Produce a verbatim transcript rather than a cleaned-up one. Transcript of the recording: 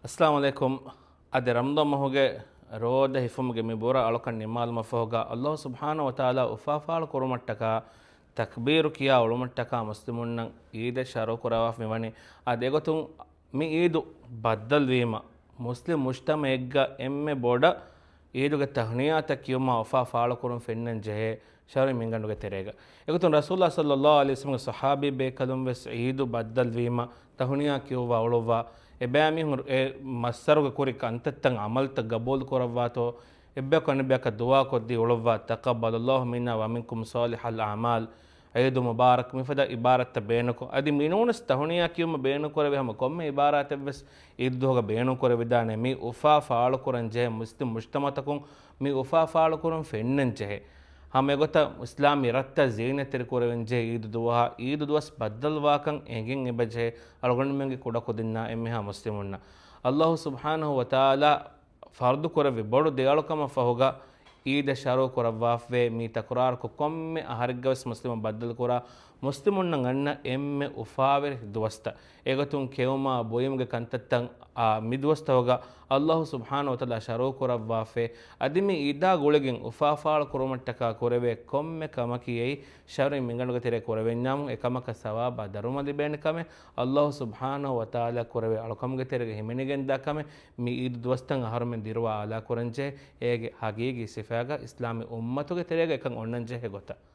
އައްސަލާމު ޢަލައިކުމް. އަދި ރަމަޟާން މަހުގެ ރޯދަ ހިފުމުގެ މި ބުރަ އަޅުކަން ނިންމާލުމަށްފަހުގަ، އައްލާހު ސުބްޙާނަހު ވަތަޢާލާ އުފާފާޅު ކުރުމަށްޓަކާ، ތަކްބީރު ކިޔާ އުޅުމަށްޓަކާ މުސްލިމުންނަށް ޢީދެއް ޝަރުޢު ކުރައްވާފަ މިވަނީ. އަދި އެގޮތުން މި ޢީދު ބައްދަލުވީމަ، މުސްލިމް މުޖްތަމަޢެއްގަ އެންމެ ބޮޑަށް ޢީދުގެ ތަހުނިޔާތައް ކިޔުމާ އުފާ ފާޅުކުރުން ފެންނަން ޖެހޭ ޝަރުޢީ މިންގަނޑުގެ ތެރޭގަ. އެގޮތުން ރަސޫލާ ޞައްލައްލާހު ޢަލައިހި ވަސައްލަމްގެ ޞަޙާބީ ބޭކަލުން ވެސް ޢީދު ބައްދަލުވީމަ، ތަހުނިޔާ ކިޔުއްވާ އުޅުއްވާ، އެބައިމީހުން އެ މައްސަރުގަ ކުރި ކަންތައްތައް ޢަމަލުތައް ގަބޫލު ކުރައްވާތޯ، އެއްބަޔަކު އަނެއްބަޔަކަށް ދުޢާ ކޮށްދީ އުޅުއްވާ، "تقبل الله منا ومنكم صالح الأعمال." ޢީދު މުބާރަކް މިފަދަ ޢިބާރާތްތައް ބޭނުންކޮށް، އަދި މިނޫނަސް ތަހުނިޔާ ކިޔުމަށް ބޭނުންކުރެވޭ ހަމަ ކޮންމެ ޢިބާރާތެއްވެސް ޢީދު ދުވަހުގަ ބޭނުންކުރެވިދާނެ. މި އުފާ ފާޅުކުރަން ޖެހޭ މުސްލިމް މުޖްތަމަޢުތަކުން މި އުފާ ފާޅުކުރުން ފެންނަން ޖެހޭ. ހަމަ އެގޮތަށް އިސްލާމީ ރަށްތައް ޒީނަތްތެރި ކުރެވެން ޖެހޭ ޢީދު ދުވަހާ ޢީދު ދުވަސް ބައްދަލުވާކަން އެނގެން އެބަޖެހޭ އަޅުގަނޑުމެންގެ ކުޑަކުދިންނާ އެންމެހާ މުސްލިމުންނަށް. އައްލާހު ސުބްޙާނަހު ވަތަޢާލާ ފަރުޟު ކުރެއްވި ބޮޑު ދެއަޅުކަމަށް ފަހުގަ ޢީދެއް ޝަރުޢު ކުރައްވާފަވޭ. މީ ތަކުރާރުކޮށް ކޮންމެ އަހަރެއްގަވެސް މުސްލިމުން ބައްދަލުކުރާ، މުސްލިމުންނަށް އަންނަ އެންމެ އުފާވެރި ދުވަސްތައް. އެގޮތުން ކެއުމާ ބުއިމުގެ ކަންތައްތައް އާ މި ދުވަސްތަކުގަ އައްލާހު ސުބްޙާނަހު ވަތަޢާލާ ޝަރުޢު ކުރައްވާފަވޭ. އަދި މި ޢީދާ ގުޅިގެން އުފާ ފާޅު ކުރުމަށްޓަކާ ކުރެވޭ ކޮންމެ ކަމަކީ އެއީ ޝަރުޢީ މިންގަނޑުގެ ތެރޭ ކުރެވެންޏާމު، އެކަމަކަށް ސަވާބާ ދަރުމަ ލިބޭނެ ކަމެއް. އައްލާހު ސުބްޙާނަހު ވަތަޢާލާ ކުރެވޭ އަޅުކަމުގެ ތެރޭގަ ހިމެނިގެންދާ ކަމެއް. މި ޢީދު ދުވަސްތައް އަހަރުމެން ދިރުވާ އާލާ ކުރަންޖެހޭ، އޭގެ ހަގީގީ ސިފައިގަ އިސްލާމީ އުއްމަތުގެ ތެރޭގަ އެކަން އޮންނަންޖެހޭ ގޮތަށް.